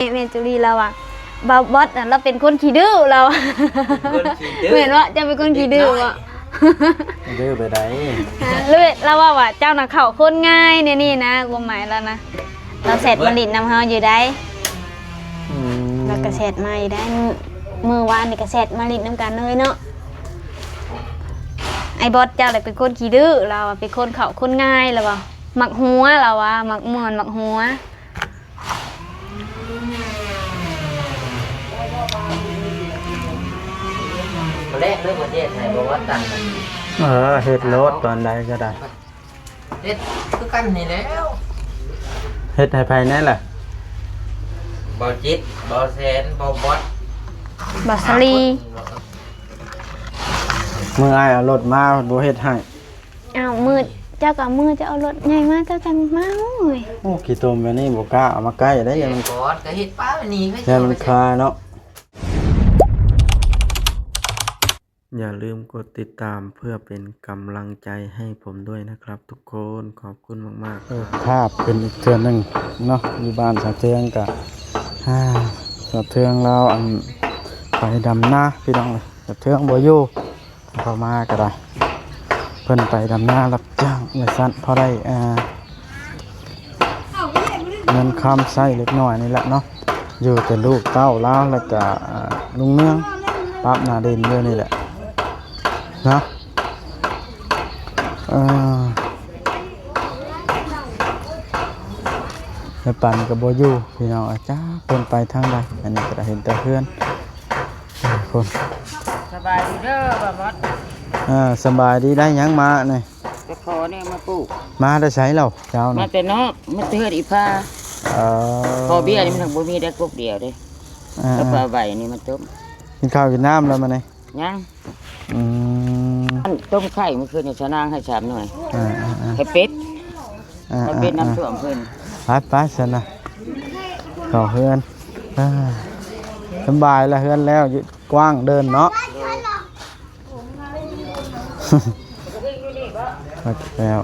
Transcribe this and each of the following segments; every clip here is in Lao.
ແມ່ນ ແມ່ນຈູລີລາວວ່າ ບ່າວບອດນະລາວເປັນຄົນຂີ້ດື້ລາວ ເປັນຄົນຂີ້ດື້ ແມ່ນບໍ່? ເຈົ້າເປັນຄົນຂີ້ດື້ບໍ່? ເດັກນ້ອຍ ດື້ໄປໃດ? ລາວເວົ້າວ່າເຈົ້ານະເຂົ້າຄົນງ່າຍແນວນີ້ນະ ຄວາມໝາຍລາວນະ ລາວແຊັດມາຫຼິ້ນນຳເຮົາຢູ່ໃດ໋ ອືມ ລາວກໍແຊັດມາຢູ່ໃດ໋ ມື້ ມື້ວານນີ້ກໍແຊັດມາຫຼິ້ນນຳກັນເລີຍເນາະ ອ້າຍບອດເຈົ້າແຫຼະເປັນຄົນຂີ້ດື້ ລາວວ່າເປັນຄົນເຂົ້າຄົນງ່າຍ ລາວວ່າມັກຫົວ ລາວວ່າມັກມ່ວນມັກຫົວ. ມື້ແລກເລີຍບໍ່ເຮັດໃຫ້ບໍ່ວ່າຕັ້ງ ເອີ ເຮັດໂລດຕອນໃດກໍໄດ້ ເຮັດຄືກັນນີ້ແຫຼ້ວ ເຮັດໃຫ້ໃຜແດ່ລະ? ບ່າວຈິດ ບ່າວແສນ ບ່າວບອດ ບ່າວສາລີ ມື້ອ້າຍເອົາລົດມາບໍ່ເຮັດໃຫ້. ອ້າວ ມື້ເຈົ້າກໍເອົາ ມື້ເຈົ້າເອົາລົດໃຫຍ່ມາ ເຈົ້າຈັ່ງມາ ໂອ້ຍ ໂອ້ ຂີ້ຕົມແບບນີ້ບໍ່ກ້າເອົາມາໃກ້ເດ້ ຢ້ານມັນ ກອດກໍເຮັດປານນີ້ ຢ້ານມັນຄາເນາະ. ຢ່າລືມກົດຕິດຕາມເພື່ອເປັນກຳລັງໃຈໃຫ້ຜົມດ້ວຍນະຄັບທຸກຄົນ ຂອບຄຸນມາກໆ ເອີ ພາບຂຶ້ນອີກເທື່ອໜຶ່ງເນາະ ຢູ່ບ້ານສາວເທືອງກະ ອ່າ ສາວເທືອງລາວ ອັນ ໄປດຳນາ ພີ່ນ້ອງເອີຍ ສາວເທືອງບໍ່ຢູ່ ເຂົ້າມາກໍໄດ້ ເພິ່ນໄປດຳນາຮັບຈ້າງວ່າຊັ້ນ ພໍໄດ້ ອ່າ ເງິນຄຳໃຊ້ເລັກນ້ອຍນີ້ແຫຼະເນາະ ຢູ່ແຕ່ລູກເຕົ້າລາວ ແລ້ວກໍ ອ່າ ລຸງເນືອງ ປັບໜ້າດິນຢູ່ນີ້ແຫຼະເນາະ ເອີ ແມ່ປັນກໍບໍ່ຢູ່ ພີ່ນ້ອງ ອາ ຈັກເພິ່ນໄປທາງໃດ ອັນນີ້ກໍໄດ້ເຫັນແຕ່ເຮືອນ ຄົນ ສະບາຍດີເດີ ບ່າວມອດ ເອີ ສະບາຍດີ ໄດ້ຫຍັງມານີ້? ຕະຂໍນີ້ມາປູກ ມາແຕ່ໃສລາວເຈົ້ານະ? ມາແຕ່ນອກ ມາແຕ່ເຮືອນອີ່ພາ ເອີ ຂໍເບ້ຍນີ້ມັນບໍ່ມີໄດ້ກົກດຽວເດ້ ເອີ ແລ້ວກໍເອົາໃບນີ້ມາຕົ້ມ ກິນເຂົ້າກິນນ້ຳແລ້ວມື້ນີ້? ຍັງ ອືມ ຕົ້ມໄຂ່ມື້ຄືນນີ້ ຊະນາງໃຫ້ສາມໜ່ວຍ ເອີ ເອີ ເອີ ໄຂ່ເປັດ ເອີ ເອີ ໄຂ່ເປັດນ້ຳຖ້ວມເພິ່ນ ໄປໆ ຊັ້ນນະ ເຂົ້າເຮືອນ ເອີ ສະບາຍລະ ເຮືອນແລ້ວ ກວ້າງເດີ່ນເນາະ ແລ້ວ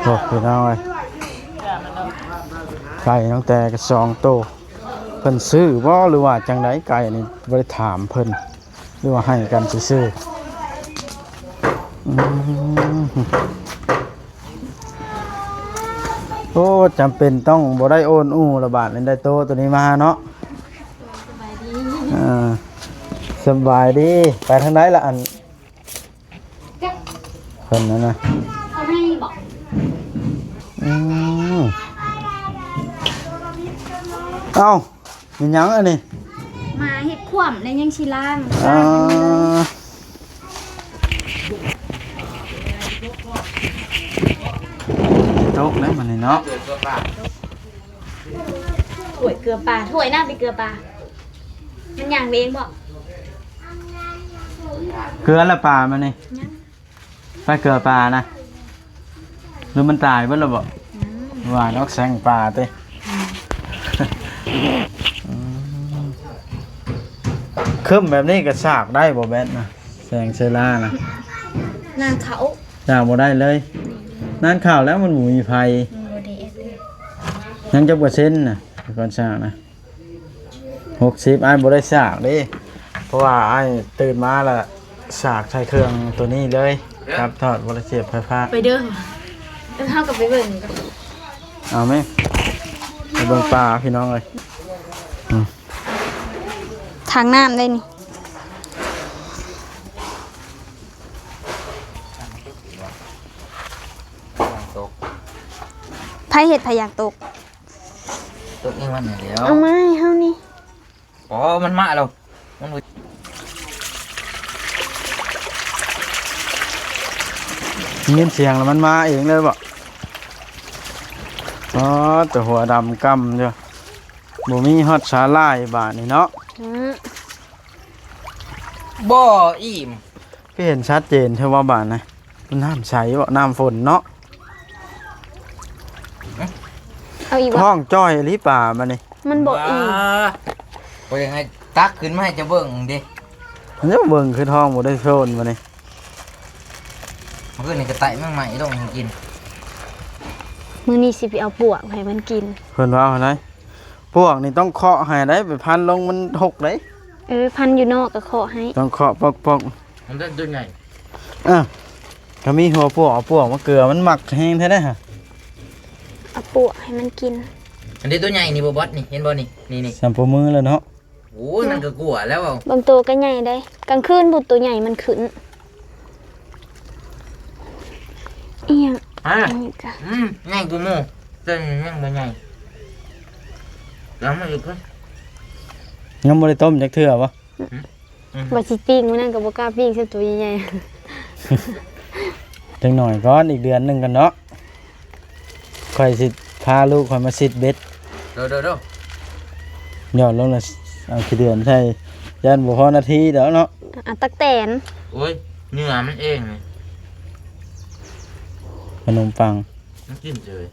ໂອ້ ພີ່ນ້ອງເອີຍ ໄກ່ນ້ອງແຕກໍສອງໂຕ ເພິ່ນຊື້ບໍ່ ຫຼືວ່າຈັ່ງໃດ? ໄກ່ນີ້ບໍ່ໄດ້ຖາມເພິ່ນ ຫຼືວ່າໃຫ້ກັນຊື່ໆ ອືມ ໂອ້ ຈຳເປັນຕ້ອງບໍ່ໄດ້ໂອນອູ່ລະບາດນີ້ ໄດ້ໂຕໂຕນີ້ມາເນາະ ສະບາຍດີ ເອີ ສະບາຍດີ ໄປທາງໃດລະ ອັນ ເພິ່ນນັ້ນນະ ເຂົາໃຫ້ບໍ? ອືມ ເອົ້າ ແມ່ນຫຍັງອັນນີ້? ໝາເຮັດຂວ້ຳແລ້ວຍັງຊິລ້າງ ອ່າ ຕົກແລ້ວມັນນີ້ເນາະ ຖ້ວຍເກືອປາ ຖ້ວຍນ້ຳເປັນເກືອປາ ມັນຍ່າງໄປເອງບໍ? ເກືອລະປາມັນນີ້ ຍັງ ໄປເກືອປານະ ຫຼືມັນຕາຍເບິດແລ້ວບໍ? ຍັງ ວ່າດອກແຊງປາຕິ ອືມ ອືມ ຄຶ້ມແບບນີ້ກໍສາກໄດ້ບໍ່ແບດນະ? ແສງເຊລານະ ນານເຂົ້າ ສາກບໍ່ໄດ້ເລີຍ ນານເຂົ້າແລ້ວມັນບໍ່ມີໄຟ ອືມ ບໍ່ໄດ້ເອັດເລີຍ ຍັງຈັກເປີເຊັນນະ ກ່ອນສາກນະ? ຫົກສິບ ອ້າຍບໍ່ໄດ້ສາກເດ້ ເພາະວ່າອ້າຍຕື່ນມາລະສາກໃສ່ເຄື່ອງໂຕນີ້ເລີຍ ຈັບທອດບໍ່ໄດ້ສຽບໄຟຟ້າ ໄປເດີ ເອີ ເຮົາກໍໄປເບິ່ງ ເອົາແມ ໄປເບິ່ງປາພີ່ນ້ອງເອີຍ ອືມ ທາງນ້ຳໄດ້ນີ້ ຕກ ໃຜເຮັດ ໃຜຢາກຕົກ? ຕົກເອງມັນນີ້ແຫຼ້ວ ເອົາມາໃຫ້ເຮົານີ້ ອໍ ມັນມາແລ້ວ ມັນບໍ່ ໄດ້ຍິນສຽງແລ້ວມັນມາເອງເລີຍບໍ? ອໍ ແຕ່ຫົວດຳກ່ຳຢູ່ ບໍ່ມີຮອດສາຫຼ່າຍບາດນີ້ເນາະ ອືມ ບໍ່ອີ່ມ ຄືເຫັນຊັດເຈນແທ້ວ່າບາດນະ ນ້ຳໃສເບາະ ນ້ຳຝົນເນາະ ເອົາອີກບໍ່? ທ້ອງຈ້ອຍອີ່ຫຼີປາບາດນີ້ ມັນບໍ່ອີ່ມ ບໍ່ ບໍ່ຢາກໃຫ້ຕັກຂຶ້ນມາໃຫ້ເຈົ້າເບິ່ງເດ້ ເຈົ້າເບິ່ງຄືທ້ອງບໍ່ໄດ້ໂຊນບາດນີ້ ມື້ຄືນນີ້ກໍໄຕ່ແມງໄມ້ລົງໃຫ້ກິນ ມື້ນີ້ຊິໄປເອົາປວກໃຫ້ມັນກິນ. ເພິ່ນວ່າຫັ້ນໃດ ປວກນີ້ຕ້ອງເຄາະໃຫ້ໄດ໋ ໄປພັນລົງມັນຫົກໄດ໋. ເອີ ພັນຢູ່ນອກກໍເຄາະໃຫ້ ຕ້ອງເຄາະປອກໆ. ມັນໄດ້ຕົວໃຫຍ່. ອ່າ ກໍມີຫົວປວກ ເອົາປວກມາເກືອ ມັນມັກແຮງແທ້ເດ້. ເອົາປວກໃຫ້ມັນກິນ. ອັນນີ້ຕົວໃຫຍ່ນີ້ບໍ່ບອດນີ້ ເຫັນບໍ່ນີ້ ນີ້ໆ ສ່ຳໂປ້ມືແລ້ວເນາະ. ໂອ້ຍ ມັນກໍກົວແລ້ວ. ບາງໂຕກໍໃຫຍ່ໄດ໋ ກາງຄືນພຸ້ນໂຕໃຫຍ່ມັນຂຶ້ນ. ອີຫຍັງ? ອ່າ ອັນນີ້ກະ ອືມ ໃຫຍ່ກວ່າໝູ່ ແຕ່ຍັງບໍ່ໃຫຍ່. ລອງມາອີກເພິ່ນ ຍັງບໍ່ໄດ້ຕົ້ມຈັກເທື່ອບໍ່? ອືມ ວ່າຊິປີ້ງ ມື້ນັ້ນກໍບໍ່ກ້າປີ້ງ ຊັ້ນໂຕໃຫຍ່ໆ. ຈັກໜ້ອຍກ່ອນ ອີກເດືອນໜຶ່ງກ່ອນເນາະ ຂ້ອຍຊິພາລູກຂ້ອຍມາຊິດເບັດ. ໂດ ໂດ ໂດ ຫຍອດລົງແລ້ວເອົາຂີ້ເດືອນໃສ່ ຢ້ານບໍ່ພໍນາທີດອກເນາະ. ເອົາຕັກແຕນ. ໂອ້ຍ ເຫຍື່ອມັນເອງນີ້ ຂະໜົມປັງ. ມັນກິນເສີຍ.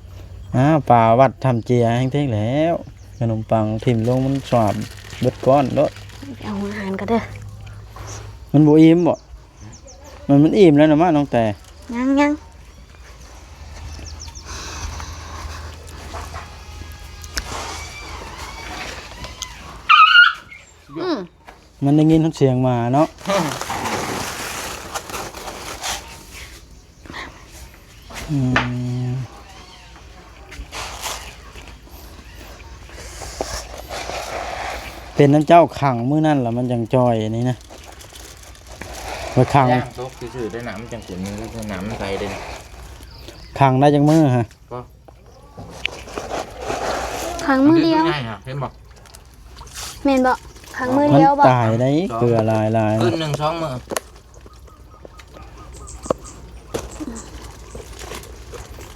ອ້າວ ປາວັດທຳເຈຍແຮງເທັງແລ້ວ ຂະໜົມປັງຖິ້ມລົງມັນສວາບເບິດກ້ອນໂລດ. ໄປເອົາອາຫານກ່ອນເດີ. ມັນບໍ່ອີ່ມບໍ? ມັນ ມັນອີ່ມແລ້ວນະມະ ນ້ອງແຕ. ຍັງ ຍັງ. ອືມ ມັນໄດ້ຍິນຮອດສຽງໝາເນາະ. ອືມ ເປັນນຳເຈົ້າຂັງມື້ນັ້ນລະ ມັນຈັ່ງຈ່ອຍອັນນີ້ນະ ໄປຂັງ. ແລ້ງຕົກຊື່ໆ ໄດ້ນ້ຳມັນຈັ່ງຂຶ້ນ ມັນກໍຄືນ້ຳມັນໄປເດ້. ຂັງໄດ້ຈັກມື້ຮະ? ບໍ່ ຂັງມື້ດຽວ. ເຫັນບໍ່? ແມ່ນບໍ່? ຂັງມື້ດຽວບໍ່? ມັນຕາຍໄດ໋ ເກືອຫຼາຍໆ ຄືນໜຶ່ງສອງມື້.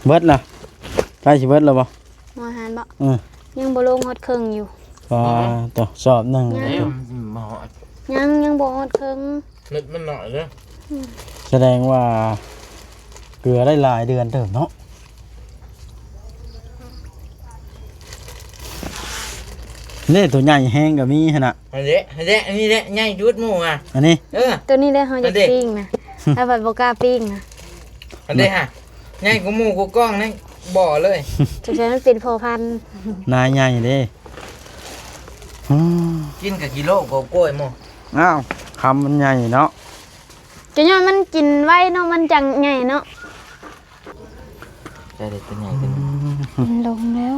ເບິດລະ ໃກ້ຊິເບິດລະບໍ່? ຫົວອາຫານບໍ່? ເອີ ຍັງບໍ່ລົງຮອດເຄິ່ງຢູ່. ປາ ໂຕ ສອບໜຶ່ງ. ຍັງ ຍັງ ຍັງບໍ່ຮອດເຄິ່ງ. ເມັດມັນໜ້ອຍເດ້. ສະແດງວ່າເກືອໄດ້ຫຼາຍເດືອນເຕີບເນາະ. ນີ້ໂຕໃຫຍ່ແຮງກໍມີຫັ້ນນະ. ອັນນີ້ ອັນນີ້ ອັນນີ້ແຫຼະໃຫຍ່ສຸດໝູ່ອ່ະ ອັນນີ້. ເອີ ໂຕນີ້ແຫຼະເຮົາຢາກປີ້ງນະ ແຕ່ວ່າບໍ່ກ້າປີ້ງນະ. ອັນນີ້ຫະ ໃຫຍ່ກວ່າໝູ່ກວ່າກ້ອງໃນບໍ່ເລີຍ. ສົງໄສມັນເປັນພໍ່ພັນ ນາຍໃຫຍ່ເດ້. ອືມ ກິນກັບກິໂລກວ່າກ້ວຍໝູ່. ອ້າວ ຄຳມັນໃຫຍ່ເນາະ. ກໍຍ້ອນມັນກິນໄວເນາະ ມັນຈັ່ງໃຫຍ່ເນາະ. ໃສ່ໄດ້ຕົວໃຫຍ່ຕົວໜຶ່ງ. ອືມ ມັນລົງແລ້ວ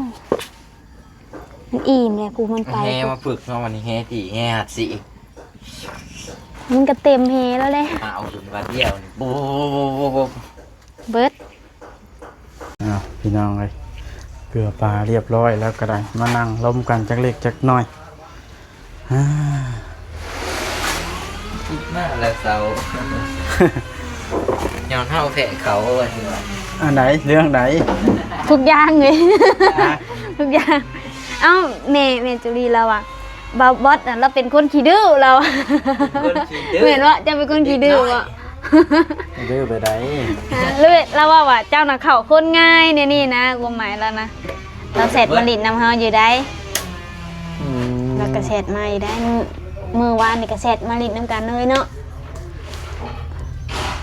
ມັນອີ່ມແລ້ວ ຜູ້ມັນໄປ. ແຫມາປຶກເນາະ ວັນນີ້ແຫຕີ ແຫຫັດສີ ມັນກໍເຕັມແຫແລ້ວແຫຼະ. ເອົາຂຶ້ນບາດດຽວນີ້ ໂບະ ເບິດ. ອ້າວ ພີ່ນ້ອງເອີຍ ເກືອປາຮຽບຮ້ອຍແລ້ວກໍໄດ້ ມານັ່ງລົມກັນຈັກເລັກຈັກນ້ອຍ. ອາ ຄິດມາແລ້ວເສົ້າ ຍ້ອນເຮົາແພ້ເຂົາວ່າຊິວ່າ. ອັນໃດ? ເລື່ອງໃດ? ທຸກຢ່າງເລີຍ ທຸກຢ່າງ. ເອົ້າ ແມ່ ແມ່ຈຸລີລາວວ່າ ບ່າວບອດນະ ລາວເປັນຄົນຂີ້ດື້ ລາວ. ເປັນຄົນຂີ້ດື້. ແມ່ນບໍ່? ເຈົ້າເປັນຄົນຂີ້ດື້ບໍ່? ເດັກນ້ອຍ ດື້ໄປໃດ? ລາວ ລາວເວົ້າວ່າເຈົ້ານະເຂົ້າຄົນງ່າຍແນວນີ້ນະ ຄວາມໝາຍລາວນະ. ລາວແຊັດມາຫຼິ້ນນຳເຮົາຢູ່ໃດ໋. ອືມ ລາວກໍແຊັດມາຢູ່ໃດ໋ ມື້ ມື້ວານນີ້ກໍແຊັດມາຫຼິ້ນນຳກັນເລີຍເນາະ.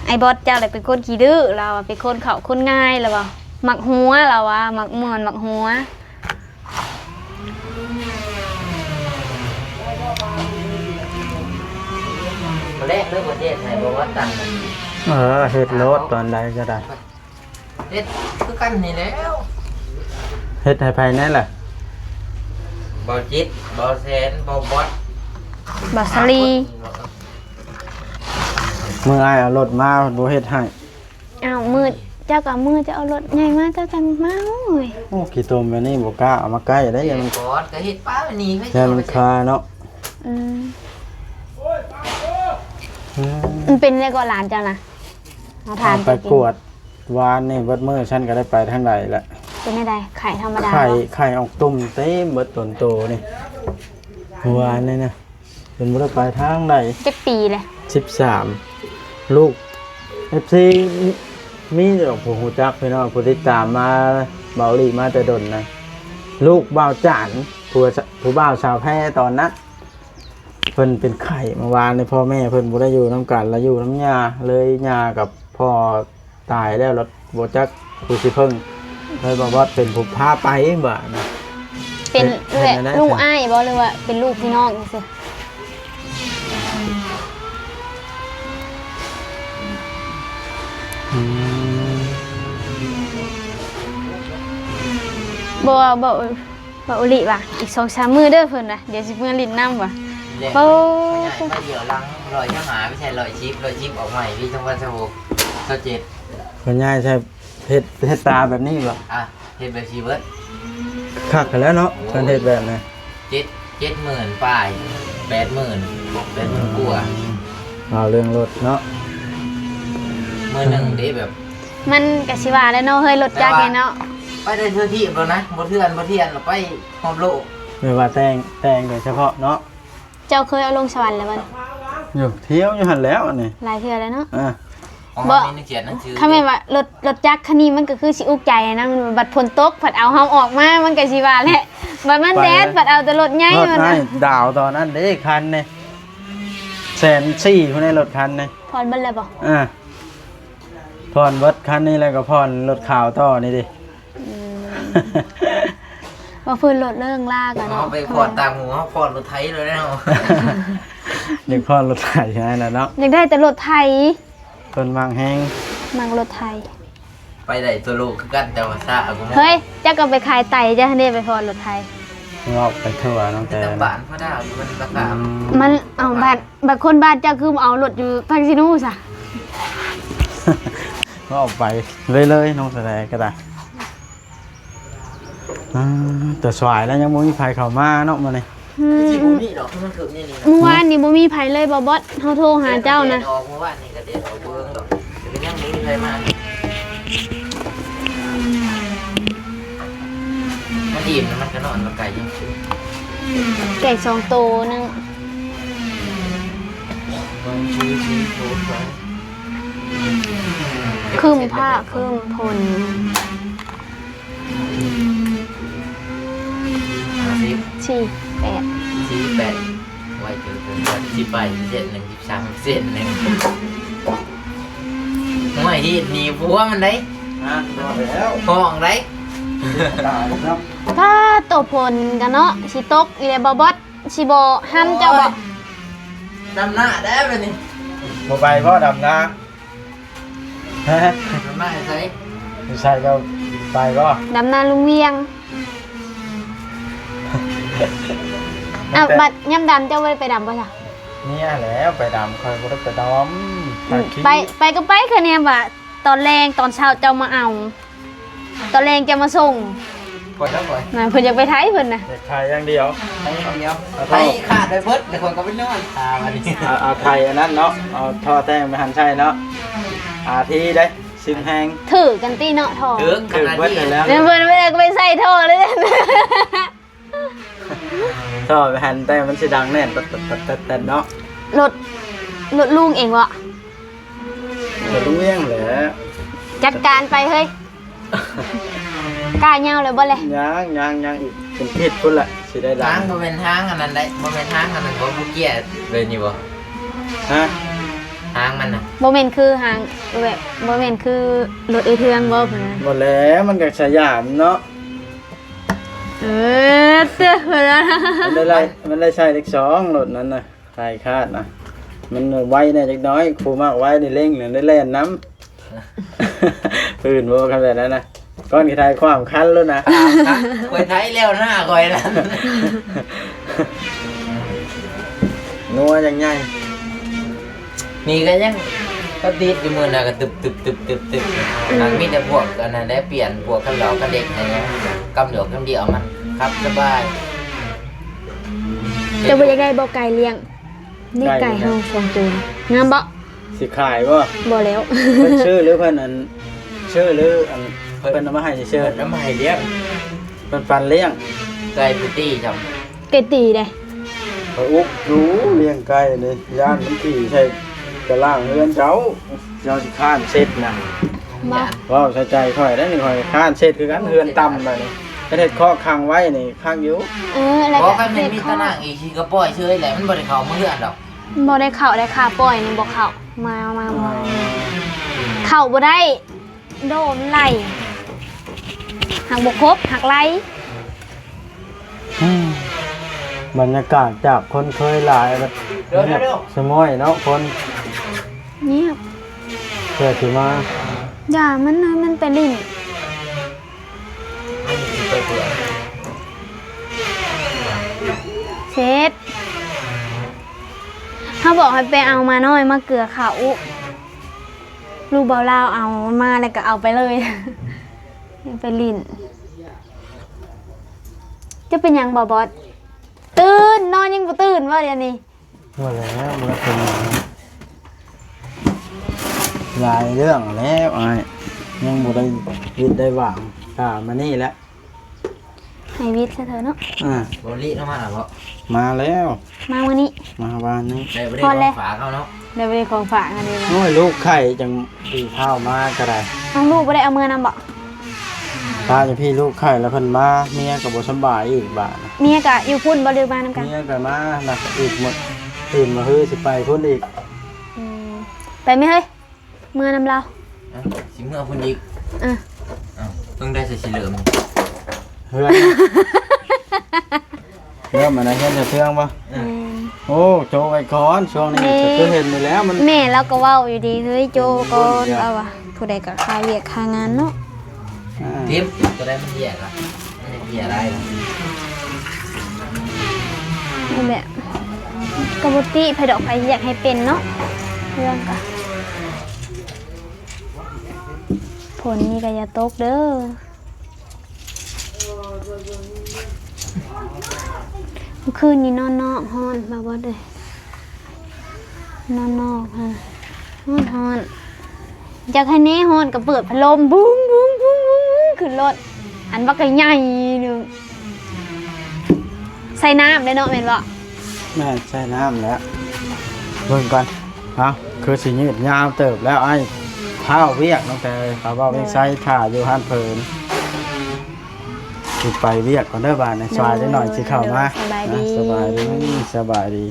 ອ້າຍບອດເຈົ້າແຫຼະເປັນຄົນຂີ້ດື້ ລາວວ່າເປັນຄົນເຂົ້າຄົນງ່າຍ ລາວວ່າມັກຫົວ ລາວວ່າມັກມ່ວນມັກຫົວ. ມື້ແລກເລີຍບໍ່ເຮັດໃຫ້ບໍ່ວ່າຕັ້ງ. ເອີ ເຮັດໂລດຕອນໃດກໍໄດ້. ເຮັດຄືກັນນີ້ແລ້ວ. ເຮັດໃຫ້ໃຜແດ່ລະ? ບ່າວຈິດ, ບ່າວແສນ, ບ່າວບອດ, ບ່າວສາລີ. ມື້ອ້າຍເອົາລົດມາເພິ່ນບໍ່ເຮັດໃຫ້. ອ້າວ ມື້ເຈົ້າກໍເອົາ ມື້ເຈົ້າເອົາລົດໃຫຍ່ມາ ເຈົ້າຈັ່ງມາ. ໂອ້ຍ ໂອ້ ຂີ້ຕົມແບບນີ້ບໍ່ກ້າເອົາມາໃກ້ເດ້. ເຮັດກ່ອນ ກໍເຮັດປານນີ້ ແຕ່ມັນຄາເນາະ. ອືມ ອືມ ມັນເປັນແນວໃດກໍຫຼານເຈົ້ານະ? ມາຖາມ ໄປກວດວານນີ້ເບິດມື້ ຊັ້ນກໍໄດ້ໄປທາງໃດລະ? ເປັນແນວໃດ? ໄຂ້ທຳມະດາ ໄຂ້ ບໍ່? ໄຂ້ອອກຕຸ່ມເຕັມເບິດຕົນໂຕນີ້ ວານນີ້ນະ. ເພິ່ນບໍ່ໄດ້ໄປທາງໃດ. ຈັກປີແຫຼະ? ສິບສາມ. ລູກ ເອັຟຊີ ມີດອກຜູ້ຮູ້ຈັກພີ່ນ້ອງ ຜູ້ຕິດຕາມມາເບົາຫຼີມາແຕ່ດົນນະ. ລູກບ່າວຈານ ຜູ້ ຜູ້ບ່າວສາວແພຕອນນັ້ນ ເພິ່ນເປັນໄຂ້ເມື່ອວານນີ້. ພໍ່ແມ່ເພິ່ນບໍ່ໄດ້ຢູ່ນຳກັນ ລະຢູ່ນຳຍ່າ ເລີຍຍ່າກັບພໍ່ ຕາຍແລ້ວລະບໍ່ຈັກຜູ້ຊິເພິ່ງ. ໃຫ້ບ່າວບອດເປັນຜູ້ພາໄປບາດນີ້. ເປັນ ເປັນ ເປັນແບບ ແບບນັ້ນ ລູກອ້າຍບໍ່ ຫຼືວ່າເປັນລູກພີ່ນ້ອງຈັ່ງຊີ້? ອືມ ບໍ່ ບໍ່ ບໍ່ ອຸລິວ່າ ອີກສອງສາມມື້ເດີ ເພິ່ນວ່າ ດຽວຊິເມືອຫຼິ້ນນຳວ່າ. ໂອ້ ໄປດຽວຫຼັງ ຮ້ອຍຊາວຫ້າ ໄປໃສ່ ຮ້ອຍສິບ ຮ້ອຍສິບອອກໃໝ່ ປີສອງພັນຊາວຫົກ ຊາວເຈັດ ເພິ່ນຍ້າຍໃສ່ ເຮັດ ເຮັດຕາແບບນີ້ບໍ່? ອ່ະ ເຮັດແບບຊີເບິດ ຄັກແລ້ວເນາະ. ໂອ້ຍ ຄັນເຮັດແບບນັ້ນ ເຈັດ ເຈັດໝື່ນປາຍ ແປດໝື່ນ ແປດໝື່ນກວ່າ. ເວົ້າເລື່ອງລົດເນາະ ມື້ໜຶ່ງເດ້ແບບ ມັນກະຊິວ່າແຫຼະເນາະເຮີ້ຍ ລົດຈັກນີ້ເນາະ. ແຕ່ວ່າໄປໄດ້ທົ່ວທີບແລ້ວນະ ບໍ່ເຖື່ອນບໍ່ທ່ຽນ ໄປຮອບໂລກ. ແບບວ່າແຕ່ງ ແຕ່ງໂດຍສະເພາະເນາະ. ເຈົ້າເຄີຍເອົາລົງສະຫວັນແລ້ວບໍ່? ຢູ່ ທ່ຽວຢູ່ຫັ້ນແລ້ວນີ້ ຫຼາຍເທື່ອແລ້ວເນາະ. ອ່າ ບໍ່ ຄັນແມ່ນວ່າລົດ ລົດຈັກຄັນນີ້ມັນກໍຄືຊິອຸກໃຈນະ ບັດຝົນຕົກພັດເອົາເຮົາອອກມາ ມັນກໍຊິວ່າແຫຼະ ບັດມັນແດດ ໄປແລ້ວ ພັດເອົາແຕ່ລົດໃຫຍ່. ລົດໃຫຍ່ ມັນນະ ດາວຕອນນັ້ນເດ້ ຄັນນີ້ ແສນສີ່ພຸ້ນເດ້ ລົດຄັນນີ້. ຜ່ອນເບິດແລ້ວບໍ່? ອ່າ ຜ່ອນເບິດຄັນນີ້ ແລ້ວກໍຜ່ອນລົດຂາວຕໍ່ນີ້ເດ້. ອືມ ວ່າເພິ່ນລົດເລີງລາກະເນາະ ເຮົາໄປຜ່ອນຕ່າງຫູ ເຮົາຜ່ອນລົດໄຖແລ້ວ. ຢາກຜ່ອນລົດໄຖຫັ້ນນະເນາະ ຢາກໄດ້ແຕ່ລົດໄຖ ເພິ່ນມັກແຮງ ມັກລົດໄຖ. ໄປໄດ້ທົ່ວໂລກຄືກັນ ແຕ່ວ່າຊ້າກວ່າໝູ່. ເຮີ້ຍ ເຈົ້າກໍໄປຂາຍໄຕ ເຈົ້າຫັ້ນເດ້ໄປຜ່ອນລົດໄຖ. ເວົ້າໄປທົ່ວນ້ອງແຕ່ ແຕ່ບ້ານພໍ່ດາວນີ້ມັນລາຄາ ອືມ ມັນ ເອົາ ບ້ານ ບາງຄົນບ້ານເຈົ້າຄືບໍ່ເອົາລົດຢູ່ພາກຊີນູຊະ? ເວົ້າໄປເລື້ອຍໆ ນ້ອງສະແດງກໍໄດ້. ອ່າ ແຕ່ສວາຍແລ້ວຍັງບໍ່ມີໃຜເຂົ້າມາເນາະມື້ນີ້. ອືມ ຄືຊິບໍ່ມີດອກ ຄືມັນຄືນີ້ນີ້. ມື້ວານນີ້ບໍ່ມີໃຜເລີຍ ບໍ່ບອດ ເຮົາໂທຫາເຈົ້ານະ. ແດດອອກ ມື້ວານນີ້ກໍແດດອອກ ບໍ່ເບິ່ງດອກ ແຕ່ກໍຍັງບໍ່ມີໃຜມາ. ມັນອີ່ມ ມັນກໍນອນ ມັນໄກ່ຢູ່ ໄກ່ສອງໂຕໜຶ່ງ. ຄຶ້ມຟ້າຄຶ້ມຝົນ. ຫ້າສິບ ສີ່ແປດ ສີ່ແປດ ໄວເກີນໄປ ສິບໄປ ເຊັນໜຶ່ງ ສິບສາມ ເຊັນໜຶ່ງ. ໂອ້ຍ ຮີດໜີຜົວມັນໄດ໋. ຮະ ບໍ່ແລ້ວ ຫ້ອງໄດ໋. ຕາຍເນາະ ປາດໂຕ ຝົນກະເນາະ ຊິຕົກອີກແລ້ວບໍ່ບອດ ຊິບໍ່ຫ້ຳເຈົ້າບໍ່? ໂອ້ຍ ດຳນາໄດ້ບາດນີ້ ບໍ່ໄປບໍ່ ດຳນາ? ມາໃສ? ຢູ່ໃສກໍໄປບໍ່? ດຳນາລຸງວຽງ. ອ້າວ ແຕ່ບັດຍາມດຳເຈົ້າບໍ່ໄດ້ໄປດຳບໍ່ຊະ? ເມຍແຫຼະໄປດຳ ຂ້ອຍບໍ່ໄດ້ໄປດຳ. ອືມ ໄປ ໄປກໍໄປ ຄືແນມວ່າຕອນແລງຕອນເຊົ້າເຈົ້າມາເອົາ ຕອນແລງຈະມາສົ່ງ. ຂ້ອຍແລ້ວຂ້ອຍ ນະ ເພິ່ນຢາກໄປໄທເພິ່ນນະ ຢາກໄທຢ່າງດຽວ ໄທຢ່າງດຽວ ໄທຂາດໄປເບິດ ແລ້ວຂ້ອຍກໍໄປນອນ. ອ່າ ບາດນີ້ ເອົາ ເອົາໄທອັນນັ້ນເນາະ ເອົາທໍ່ແຕ່ງໄປຫັນໃສ່ເນາະ. ອາ ທີ່ໄດ້ ຊິມແຮງ ຖືກັນຕິເນາະ ທໍ່ ຖືກັນເບິດແລ້ວ. ແມ່ນເພິ່ນ ເພິ່ນກໍໄປໃສ່ທໍ່ເລີຍ. ທໍ່ໄປຫັນແຕ່ມັນຊິດັງແໜ້ນແຕ່ນໆເນາະ. ລົດ ລົດລຸງເອງເບາະ? ລົດລຸງວຽງແຫຼະ ຈັດການໄປເຮີ້ຍ. ກ້າຍາວແລ້ວບໍ່ແລະ? ຍັງ ຍັງ ຍັງອີກເປັນທິດພຸ້ນແຫຼະ ຊິໄດ້ຫຼາຍ. ທາງບໍ່ແມ່ນທາງອັນນັ້ນໄດ໋ ບໍ່ແມ່ນທາງອັນນັ້ນບໍ່ ຜູ້ເກຍເລີຍນີ້ບໍ່? ຮະ? ທາງມັນນະ ບໍ່ແມ່ນຄືທາງ ແບບ ບໍ່ແມ່ນຄືລົດເອື້ອຍເທືອງບໍ່? ບໍ່ແຫຼະ ມັນກໍສະຫຍາມເນາະ. ເອີ ເທື່ອເພິ່ນວ່າ ມັນໄດ້ໄລ່ ມັນໄດ້ໃສ່ເລກສອງ ລົດນັ້ນນະ ໄທຄາດນະ ມັນໄວແດ່ຈັກໜ້ອຍ. ຜູ້ມັກໄວນີ້ເລັ່ງ ໄດ້ແລ່ນນຳ. ພື້ນບໍ່ ຄັນແບບນັ້ນນະ ກ່ອນຊິໄທຄວາມຄັນໂລດນະ. ຂ້ອຍໄທແລ້ວນະ ຂ້ອຍນັ້ນ ນົວຍັງໃຫຍ່. ນີ້ກໍຍັງກໍຕິດຢູ່ ມື້ນະກໍຕຶບໆໆໆ ອືມ ມັນມີແຕ່ພວກອັນນັ້ນແຫຼະ ປ່ຽນພວກກັນຫຼອກກັນເດັກຫັ້ນນະ ກຳດຽວກຳດຽວ ມັນຂັບສະບາຍ. ເຈົ້າບໍ່ຢາກໄດ້ບໍ່ໄກ່ລ້ຽງ? ນີ້ໄກ່ເຮົາສອງໂຕ ງາມບໍ່? ຊິຂາຍບໍ່? ບໍ່ແລ້ວ ເພິ່ນຊື້ຫຼືເພິ່ນອັນ ຊື້ຫຼືອັນ ເພິ່ນເອົາມາໃຫ້ຊື່ໆ? ເພິ່ນເອົາມາໃຫ້ລ້ຽງ ເພິ່ນປັນລ້ຽງ. ໄກ່ໄປຕີຈ້ຳ ໄກ່ຕີເດ້. ຂ້ອຍອຸກຢູ່ລ້ຽງໄກ່ນີ້ ຢ້ານມັນຂີ້ໃສ່ຕາລ່າງເຮືອນເຈົ້າ ເຈົ້າຊິຄ້ານເຊັດນະ. ບໍ່ ເວົ້າໃສ່ໃຈຂ້ອຍໄດ໋ນີ້ ຂ້ອຍຄ້ານເຊັດຄືກັນ ເຮືອນຕ່ຳບາດນີ້ ຄັນເຮັດຄອກຂັງໄວ້ນີ້ຄັກຢູ່. ເອີ ແລ້ວກໍ ບໍ່ ຄັນແມ່ນມີຕາລ່າງອີກ ຊິກໍປ່ອຍເຊີຍແຫຼະ ມັນບໍ່ໄດ້ເຂົ້າມາເຮືອນດອກ. ບໍ່ໄດ້ເຂົ້າໄດ້ ຂ້າປ່ອຍນີ້ບໍ່ເຂົ້າ ມາ ມາ ມາ ເຂົ້າບໍ່ໄດ້. ໂດນໄລ່ ຫາກບໍ່ຄົບ ຫາກໄລ່. ອືມ ບັນຍາກາດຈາກຄົນເຄີຍຫຼາຍແບບ ເດີ ເດີ ງຽບສະຫງອຍເນາະ ຄົນ ງຽບ ເພື່ອຊິມາ ຢ່າມັນ ມັນໄປຫຼິ້ນ ເຊັດ ເຮົາບອກໃຫ້ໄປເອົາໝານ້ອຍມາເກືອເຂົ້າ ລູກບ່າວລາວເອົາມາແລ້ວກໍເອົາໄປເລີຍ ໄປຫຼິ້ນ. ເຈົ້າເປັນຫຍັງບໍ່ບອດ? ຕື່ນ ນອນຍັງບໍ່ຕື່ນບໍ່ດຽວນີ້? ບໍ່ແລ້ວ ບໍ່ໄດ້ເປັນຫຍັງ ຫຼາຍເລື່ອງແລ້ວອ້າຍ ຍັງບໍ່ໄດ້ວິດໄດ້ຫວ່າງ ຖ້າມານີ້ແຫຼະ ໃຫ້ວິດຊະເຖາະເນາະ. ອ່າ ບໍ່ລີເນາະ ມາແລ້ວບໍ່? ມາແລ້ວ ມາມື້ນີ້ ມາວານນີ້ ໄດ້ບໍ່ໄດ້ ຮອດແລ້ວ ຂອງຝາກເຮົາເນາະ ໄດ້ບໍ່ໄດ້ຂອງຝາກອັນນີ້ນະ. ໂອ້ຍ ລູກໄຂ້ຈັ່ງ ທີ່ພາມາກໍໄດ້ ເອົາ ລູກບໍ່ໄດ້ເອົາເມືອນຳບໍ? ພາຢູ່ພີ້ ລູກໄຂ້ແລ້ວເພິ່ນມາ ເມຍກໍບໍ່ສຳບາຍອີກບາດ. ເມຍກໍຢູ່ພຸ້ນບໍ່ ຫຼືມານຳກັນ? ເມຍກໍມານະ ອີກມື້ອື່ນມາຮືຊິໄປພຸ້ນອີກ. ອືມ ໄປແມ່ເຮີ້ຍ ເມືອນຳລາວ. ເອົ້າ ຊິເມືອພຸ້ນອີກ? ເອີ ເອົ້າ ເພິ່ງໄດ້ໃສ່ສີເຫຼືອງ ເຮືອນ ເລີ່ມອັນໃດ ເຮືອນຈະເທື່ອງບໍ່? ອືມ ໂອ້ ໂຈະໄວ້ກ່ອນ ຊ່ວງນີ້ ແມ່ ກໍຄືເຫັນນີ້ແຫຼະ ມັນ ແມ່ລາວກໍເວົ້າຢູ່ເດ ເຮີ້ຍ ໂຈະກ່ອນ ເອີ ລາວວ່າ ຜູ້ໃດກໍຄາວຽກຄາງານເນາະ. ອ່າ ທີມ ຕົວໃດມັນເຫຍລະ ມັນເຫຍຫຼາຍລະ ນີ້ແຫຼະ ກໍບໍ່ຕິໃຜດອກ ໃຜຢາກໃຫ້ເປັນເນາະ ເລື່ອງກະ ຝົນນີ້ກໍຢ່າຕົກເດີ. ມື້ຄືນນີ້ນອນນອກຮ້ອນ ບ່າວບອດເອີຍ ນອນນອກຫັ້ນ ຮ້ອນໆ ຢາກໃຫ້ແນ່ຮ້ອນກໍເປີດພັດລົມ ບຸ້ງໆໆໆ ຂຶ້ນລົດ ອັນບັກໃຫຍ່ໜຶ່ງ ໃສ່ນ້ຳເດ້ເນາະ ແມ່ນບໍ່? ແມ່ນ ໃສ່ນ້ຳແຫຼະ ເບິ່ງກ່ອນ. ເອົ້າ ຄືຊິຍືດຍາວເຕີບແລ້ວ ອ້າຍ ພ້າວວຽກ ຕັ້ງແຕ່ເຂົາເວົ້າວຽກໄຊ ຖ້າຢູ່ຮ້ານເພີນ ຊິໄປວຽກກ່ອນເດີບາດນີ້ ສວາຍຈັກໜ້ອຍຊິເຂົ້າມາ. ສະບາຍດີ ອ່າ ສະບາຍດີ ສະບາຍດີ.